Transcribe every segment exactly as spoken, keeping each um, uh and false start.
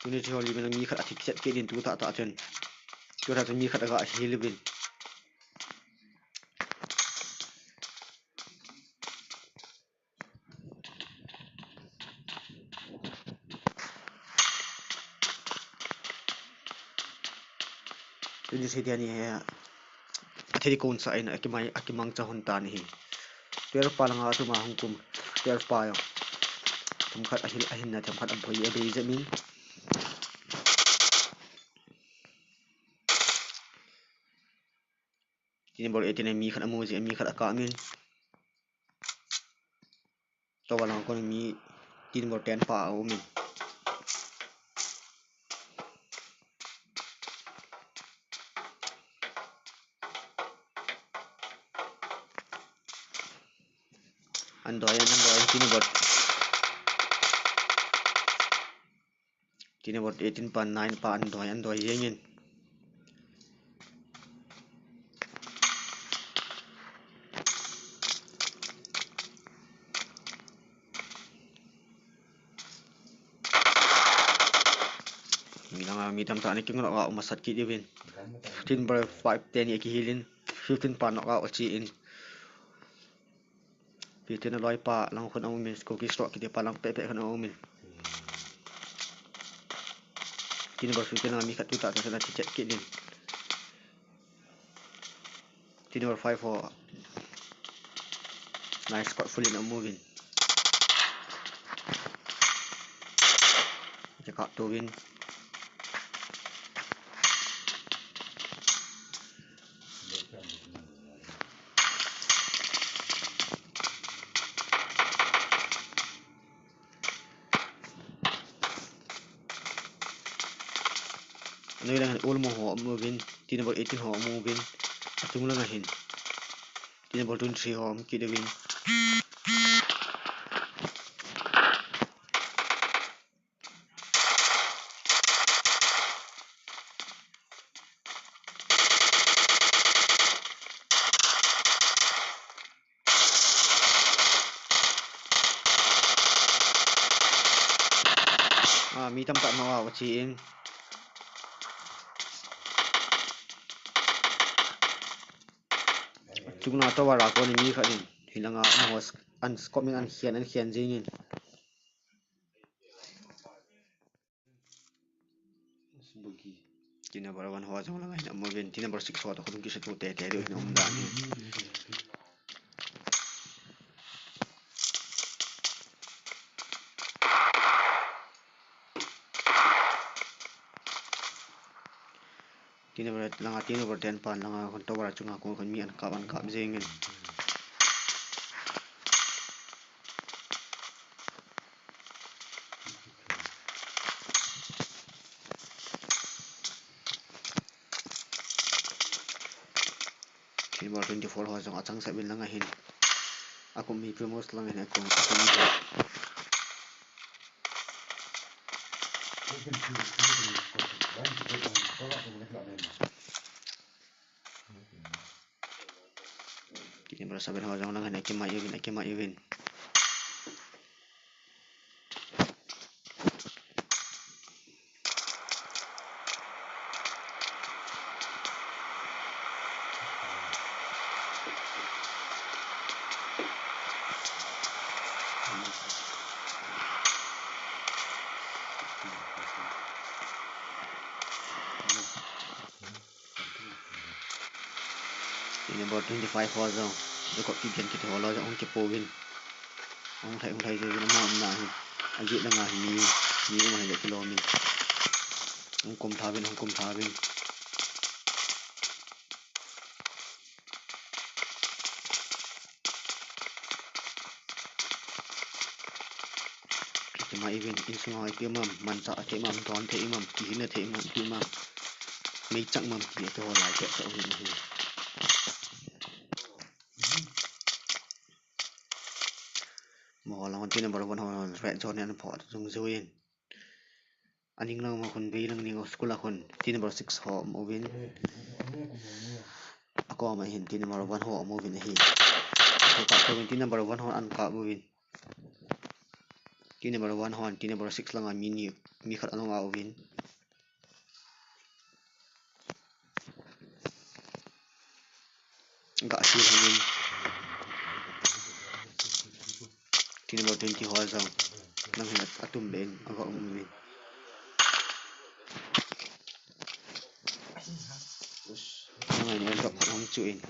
Twenty three ho lim in mi khat athi chet kit in tu tah tah chun. Tu tah chun mi khat aga heal uvin. Twenty three te ani hi athi kon sa in akimai, akimangcha hon tan ahi. Twelve pa langa tuma hung kum. Twelve pa jong themkhat ahin, ahinna themkhat aboi abei jep in. Team number eighteen in mi khat amu jin, mi khat akap in. Tower lang kon mi team number ten pa aum in. Andoi, andoi, team number Team number eighteen pa, nine pa, andoi, andoi jeng in. Mi langa mi tamtah ana kingoh a um asat kit uvin. Team number five te ni akiheal in. Fifteen pa knock out achi in. Fifteen aloi pa lang khun aum in, Kuki Stock kiti pa lang pehpeh khun aum in. Team number fifteen a mi khat tu tah tah chun athi chet kit in. Team number five ho. Nice squad full in aum uvin. Akikap to uvin. Anoi lang hin Ulmo ho aum uvin, team number eighteen ho aum uvin, achung lang ahin. Team number twenty-three ho aum kit uvin. Mi tamtah nao a che in. Chunglang tower a kon in mi khat in. Hilanga amaho an scope in an khen, an khen jing in. Team number one ho jong langa hin aum uvin, team number six ho toh khut hung kisatu tete diu hin aum dan ahi. Team number langa, team number ten pan langa, kon tower chunga kon, kon mi an kap, an kap jing in. Team number twenty-four ho jong achangseh uvin langa hin. Akum mi Primrose langa hin akum, akum mi. Team number seven ho jong langa hin akimai uvin, akimai uvin. Team number twenty-five ho jong, Jacob Kigen kiti ho lah jong hung kipouvin. Hung lhai, hung lhai jeng uvin, amaho umna hi. Ajet langa hi mi, mi um ahile kilom in. Hung kumlha uvin, hung kumlha uvin. Akimai uvin, insunga ipi um am, manchah thei um am, don thei um am, kihilna thei um am, ipi um am, meichang um am ti akiho lai pet sa uvin ahi. Amaho lang team number one ho red zone in an phoh jung jui in. Aning lang ma khun vei lang ning school a khun team number six ho um uvin. Akoma hin team number one ho um uvin ahi. Akoma hin team number one ho an kap uvin. Team number one hon team number six langa mi ni, mi khat alung a uvin. Gah sil hon in. Team number twenty ho jong lang hin atum le in aga um uvin. Lang hin airdrop khat hung chu in.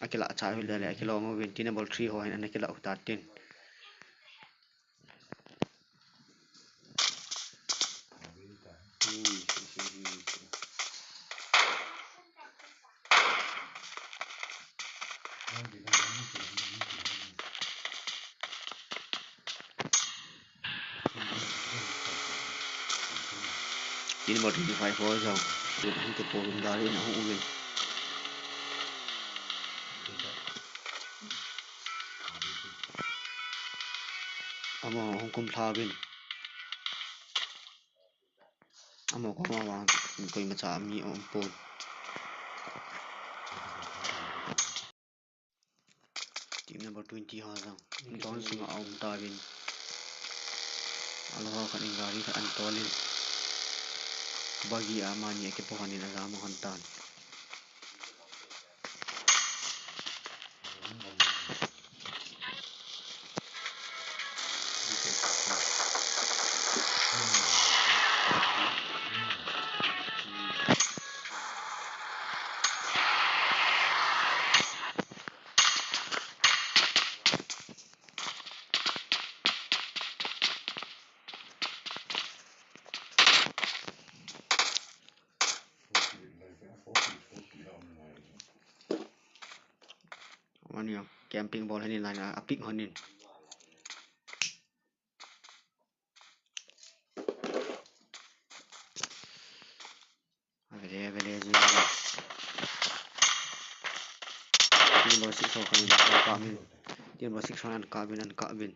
Akilah cha uvin le, le akilom uvin, team number three ho hin ana kilah u tatin. Team number twenty-five ho jong, hung kipoh uvin gari in ahung uvin. Amaho hung kumlha uvin. Amaho koma vang koimacha mi aumpon. Team number twenty ho jong don sunga aum tauvin. Alou ho khat in gari khat ana tol in. Buggy a amani akipoh hon in ajam hon tan. Mani camping bol hini lana apik honin. Avele, avele, avele. Team number six ho khan an kap in. Team number six ho an kap in, an kap in.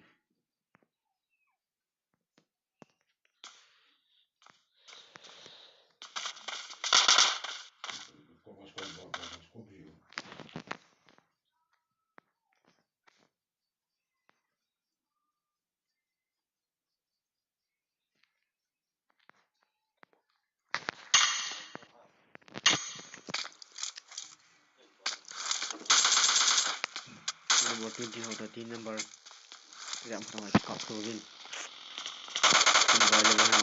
Number twenty ho toh team number. Jam khat a kap tou vin. Team number eleven.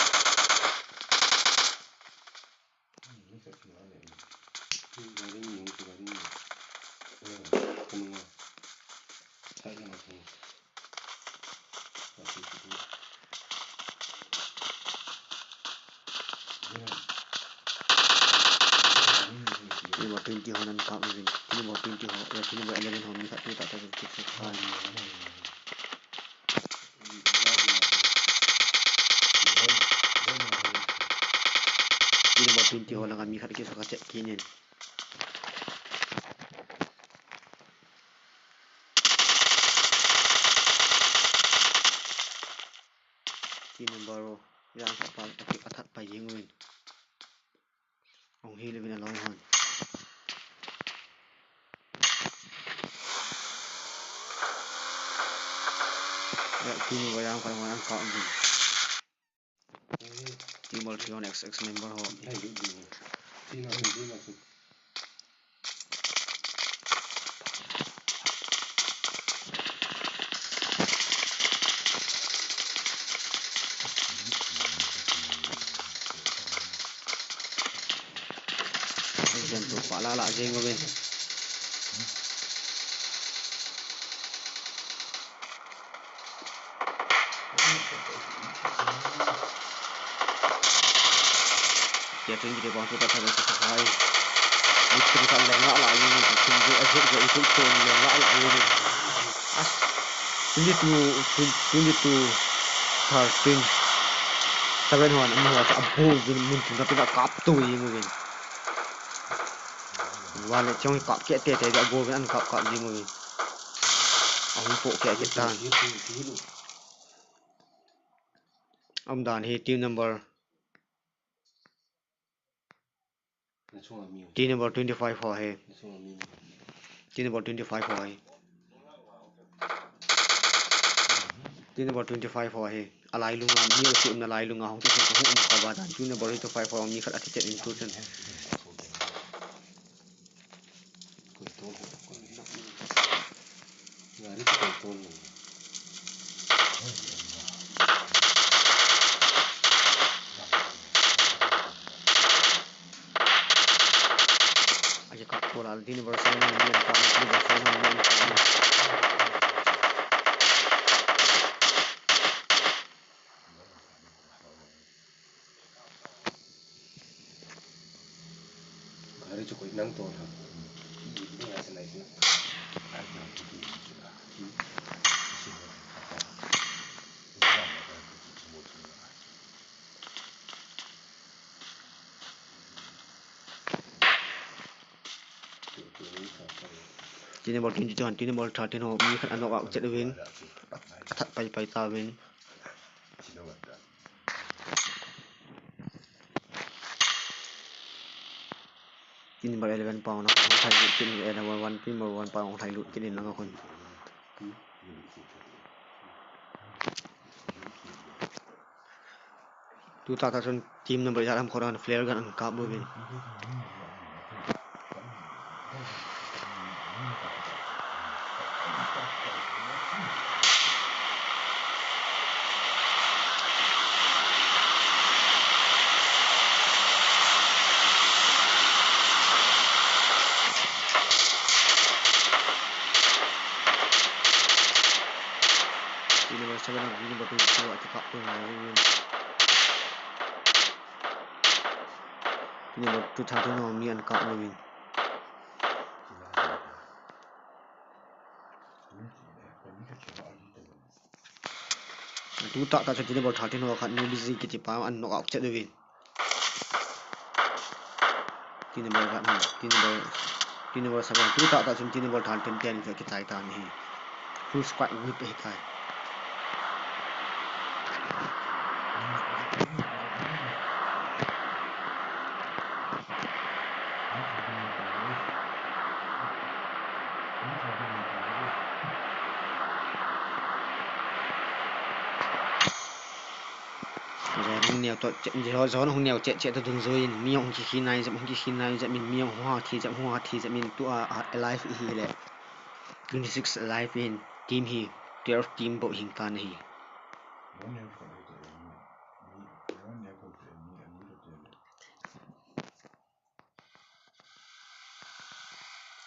Team number twenty ho nan kap uvin. Team number twenty ho, eh, team number eleven ho mi khat tu tah tah kisa kha. Team number twenty ho langa mi khat kisa kha chet kit in. Team number, jang khat pa, a kik a that pa jeng uvin. Ahung hil uvin aloi hon. Ya, team number jang khat hon an kap uvin. Team number three hon X X member ho. Asian tu pala la jeng uvin. Kia tun kiti bang tu ta ta ta ta hai. Ni tun kan leng la la yu ni, tun je a je je tun tun leng la la yu ni. Ah, twenty-two, twenty-two, thirteen. Seven hon, ama ho cha abu vin mun tun ta pina kap tu yu vin. Wale chong kap ke te te abu vin an kap kap yu vin. Ahung po ke ke tan. Aum dan hi team number. Team number twenty-five ho hi. Team number twenty-five ho hi. Team number twenty-five ho hi. Alai lunga, mi chu um nalai lunga, hung tu hung um ka ba dan. Team number twenty-five ho mi khat a thi chet in tu chun. Aje kap ko la, team number seven ni an kap, team number seven ni an kap. Gari chu koi nang to tha. Team number twenty-two, team number thirteen ho mi khat a knock out chet uvin. A that pai pai ta uvin. Team number eleven pa na hung thai lut, team number one, team number one pa hung thai lut, team number one. Tu tah tah chun team number ijat ham kho dan flare gun an kap uvin. Team number seven, team number twenty-two, a kikap uvin. Team number two thirteen ho mi an kap uvin. Tu tah tah chun team number thirteen ho khat New Busy kiti pa an knock out chet uvin. Team number khat, team number, team number seven. Tu tah tah chun team number thirteen ten khat kichai tan ahi. Full squad whip ahitai. Zone hung neo to, che-, zone, zone hung neo chet chet to dungjuiyin, mi hung kikhin nai jep, hung kikhin nai jep min, mi hung ha thi jep, hung ha thi jep min, tua, a, alive ihi le. twenty-six alive in, team hi twelve team bou hing tan ahi.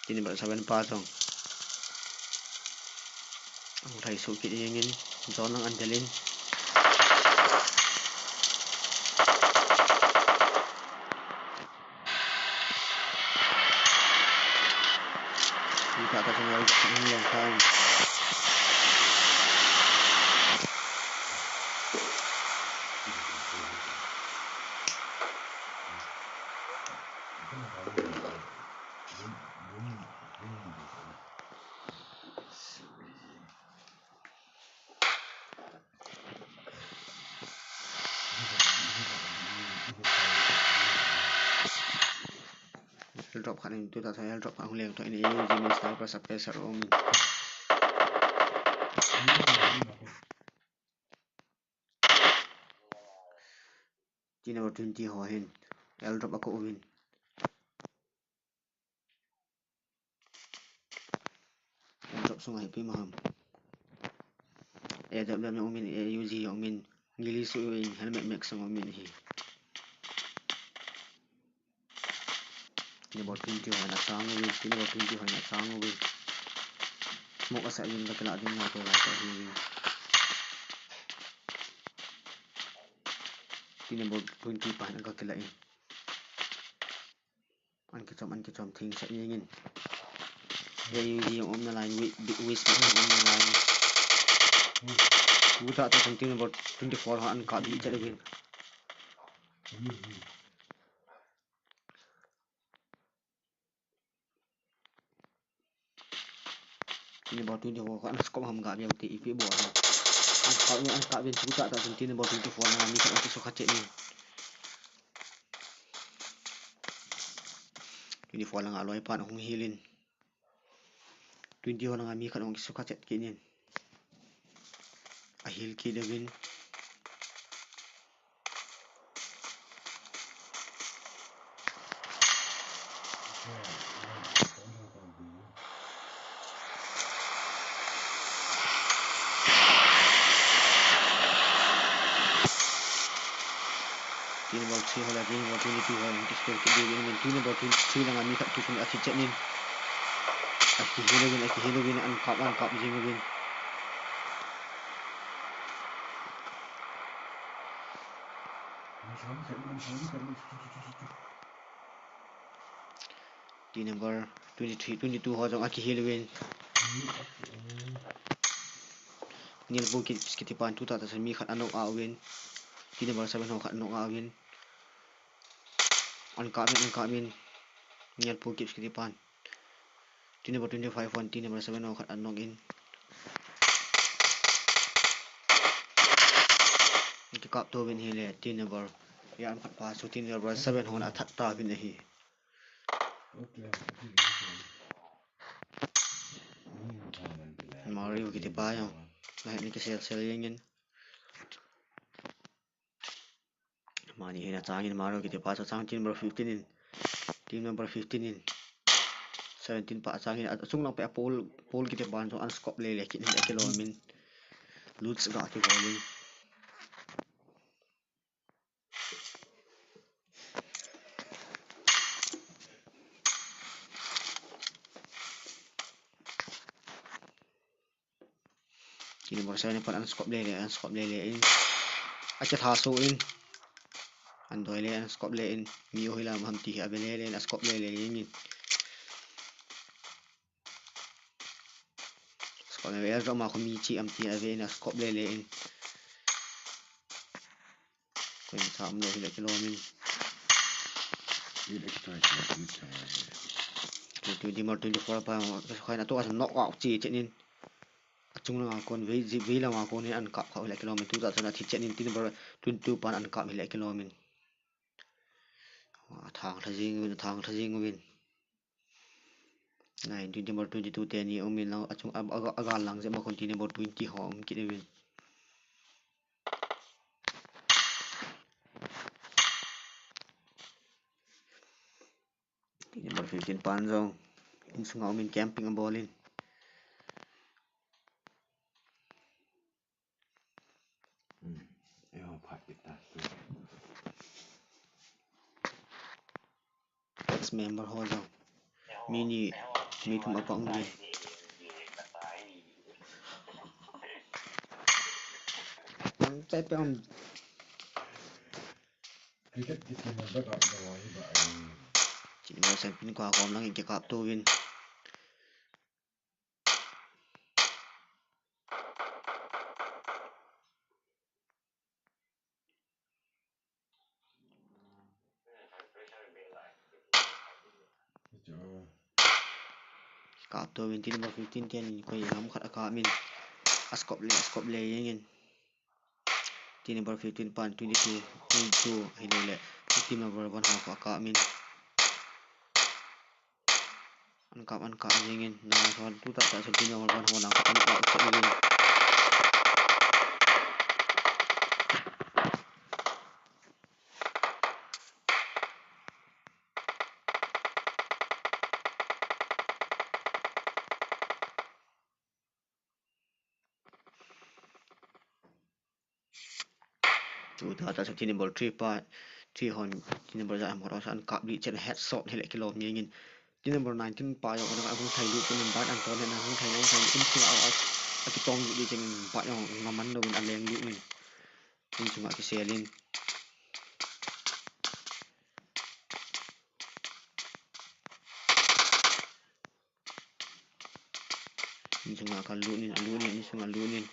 Team number seven pa jong ahung thai suh kit jengin, zone lang an del in. Tah tah chun airdrop hung leng tan. Airdrop khat in, tu tah tah airdrop khat hung leng toh in, A U G min sniper suppressor um in. Team number twenty ho hin airdrop a ko uvin. Airdrop sunga hi ipi ham. A W M jong um in, A U G jong um in, ngili su in, helmet max jong um in ahi. Team number twenty ho in achang uvin, team number twenty ho in achang uvin. Smoke asah uvin, va kilah ding ngai ko lai ta hi uvin. Team number twenty pa hin aga kilah in. An kichom, an kichom thing sah jengin. A U G jong um nalai, wi-, wi-, Wizz jong um nalai. Tu tah tah chun team number twenty-four ho an kap hih chet uvin. Team number twenty-four kho an scope ham ga bia ti ipi bol ham. An kap in, an kap in, tu tah tah chun team number twenty-four langa mi khat hung kisukha chet in. Twenty-four langa aloi pan ahung heal in. Twenty ho langa mi khat hung kisukha chet kit in. A heal kit uvin. Team number three ho le, team number twenty-two ho, kispell kit diu in, team number twenty-three langa mi khat tu chun athi chet in. Aki heal uvin, aki heal uvin, an kap, an kap jing uvin. Team number twenty-three, twenty-two ho jong aki heal uvin. Nilpu kit, kiti pan tu tah tah chun mi khat a knock a uvin. Team number seven ho khat a knock a uvin. An kap in, an kap in. Nilpu kit, kiti pan. Team number twenty-five hon team number seven ho khat a knock in. Kikap to uvin ahile team number, ya, an khat pa chu team number seven hon athat ta uvin ahi. Mario kiti pa jong. Lahin kisel sel jengin. Mani hin achang in Mario kiti pa chu achang team number fifteen in. Team number fifteen in. Seventeen pa achang in, achung lang pa Paul, Paul kiti pa chu an scope le le kit in akilom in. Loots ga kibol in. Team number seven pan an scope le le, an scope le le in. Akitha so in. An doi le, an scope le in. Mi o hilam ham ti hi ave le le in, a scope le le in. Scope le le, airdrop ma kho mi chi am ti ave in, a scope le le in. Koi cha um lou hile kilom in. Team number twenty-four pa, koi na to a knock out chi chet in. Achung langa kon, vei, vei langa kon in an kap kha hile kilom in, tu tah chun athi chet in, team number twenty-two pan an kap hile kilom in. Athang lha jing uvin, athang lha jing uvin. Nai, team number twenty-two teni um in lang, achung, a, a, agal lang jep ma kon team number twenty ho um kit uvin. Team number fifteen pan jong insunga um in camping abol in. member ho jong. Mi ni, mi thum apang uvin. Ang chai pe ang. Cricket kiti member ka na wa hi ba ai. Chini ba sen pin kwa kom lang kikap to uvin. Kap to uvin team number fifteen ten in koi ham khat akap in. A scope le, a scope le jeng in. Team number fifteen pan twenty-two, twenty-two, ahilou le. Team number one ho akap in. An kap, an kap jeng in. Na, so, tu ta, ta, so, team number one ho na, kap, an kap, kap jeng in. Tuta, ta, so, team number three pa, three hon, team number ja, ham khat, an kap li chen headshot, hele kilom jeng in. Team number nineteen pa jong, ahung thai lut, team number an ton, ahung thai, ahung thai, in sunga, a, a, akitong lut, chen, pa jong, ngaman lou in, aleng lut in. In sunga kisel in. In sunga kalut in, alut in, in sunga lut in.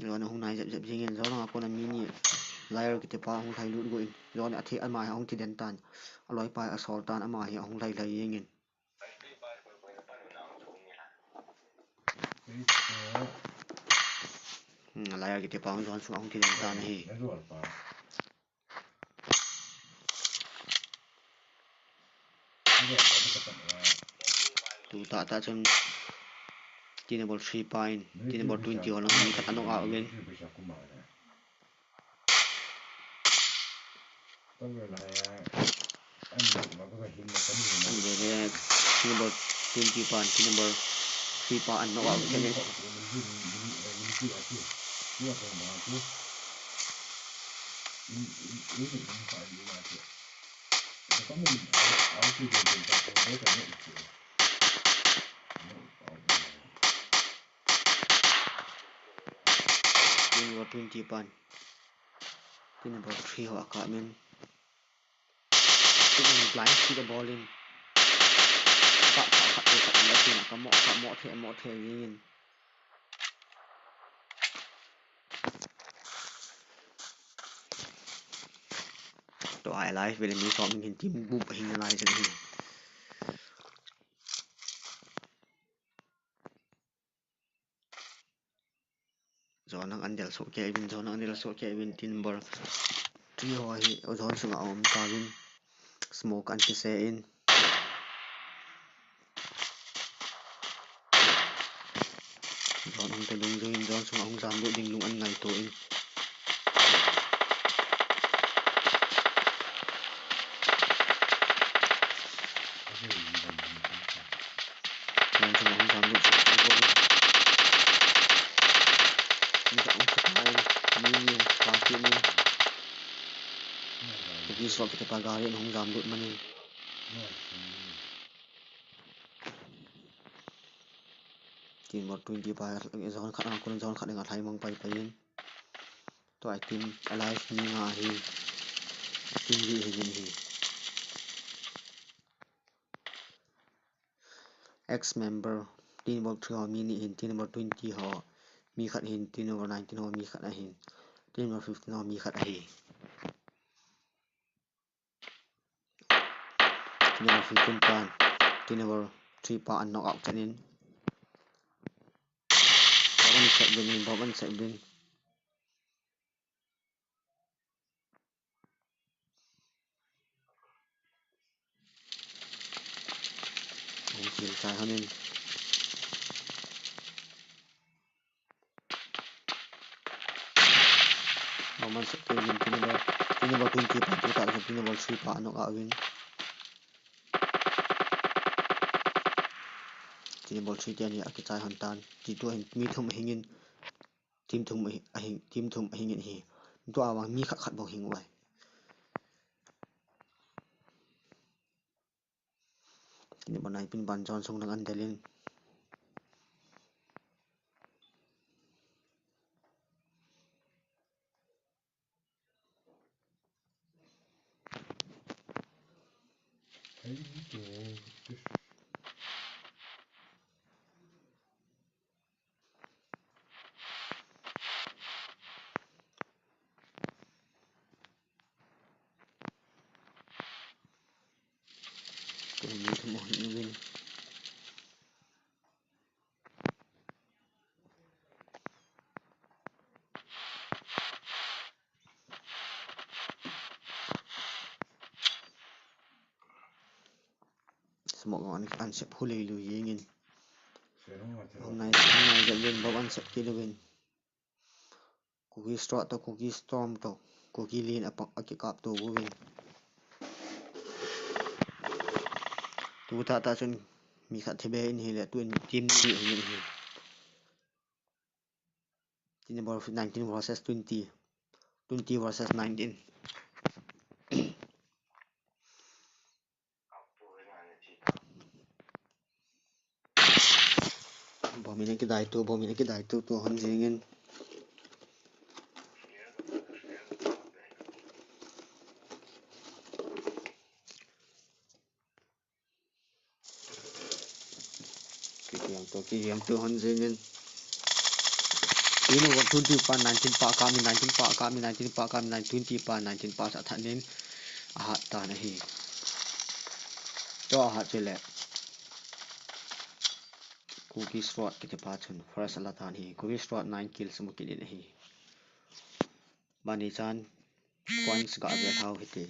Jona hung nai jep jep jeng in, Jona a kona mi ni Liar kiti pa hung thai lut go in. Jona athi ama hi ahung thi den tan. Aloi pa asol tan, ama hi ahung lai lai jeng in. Hmm, Liar kiti pa hung Jona sunga hung thi den tan ahi. Tuta, ta chun team number three pa in, team number twenty ho lang mi khat a knock out uvin. Team number twenty pan, team number three pa an knock out uvin. Team number twenty pan. Team number three ho akap in. Team in blind feed a ball in. Kap, kap, kap, kap, kap, kap, kamo, kamo, the, mo, the, jeng in. Tua hi live vele mi som hin team bup hin live vele hin. Jona an del soh kei uvin, Jona an del soh kei uvin, team number three ho hi, o Jona sunga aum tauvin, smoke an kise in. Jona hung to lung jong in, Jona sunga hung jam lut ding lung an ngaito in. Jona sunga hung jam lut ding lung. Jona hung jam lut ding lung. Ni, ni, pa, ki, ni. Ki, ki, so, kiti pa gari hung jam lut man in. Team number twenty pa, Jona khat a kon, Jona khat a ngai mang pai pai in. Tua hi team alive mi nga ahi. Team li ahi jin ahi. Ex member, team number three ho mi ni ahin, team number twenty ho mi khat ahin, team number nineteen ho mi khat ahin, team number fifteen ho mi khat ahi. Team number fifteen pan, team number three pa an knock out chan in. Bomb an set bin, bomb an set bin. Hung kil chai hon in. Bomb an set bin, team number, team number twenty pa, team number three pa knock out uvin. Tini ball three te ani akichai hon tan. Titu hin mi thum ahingin, team thum ahi, ahing, team thum ahingin ahi. Tua vang mi khat khat bou hing uve. Tini ball nine pin ban Johnson lang an delin. Tua mi thum ahin win. Smoke an, an sep hu lei lu yengin. Hung nai, hung nai jep uvin, bou an sep kit uvin. Kuki Strot to, Kuki Storm to, Kuki Lin a pak, a kikap to uvin. Tu tah tah chun mi khat thi be in ahile, tu in team ni ahin ahi. Team number nineteen versus twenty. Twenty versus nineteen. Bomb in akidai tu, bomb in akidai tu, tu hon jingin. Kikiam tu, kikiam tu hon jingin. Team number twenty pa nineteen pa kap in, nineteen pa kap in, nineteen pa kap in, nine twenty pa nineteen pa sa thanin ahat tan ahi. Tua ahat chule Kuki Strot kiti pa chun first ala tan ahi. Kuki Strot nine kills mu kit in ahi. Bani chan points ga ve thau hite.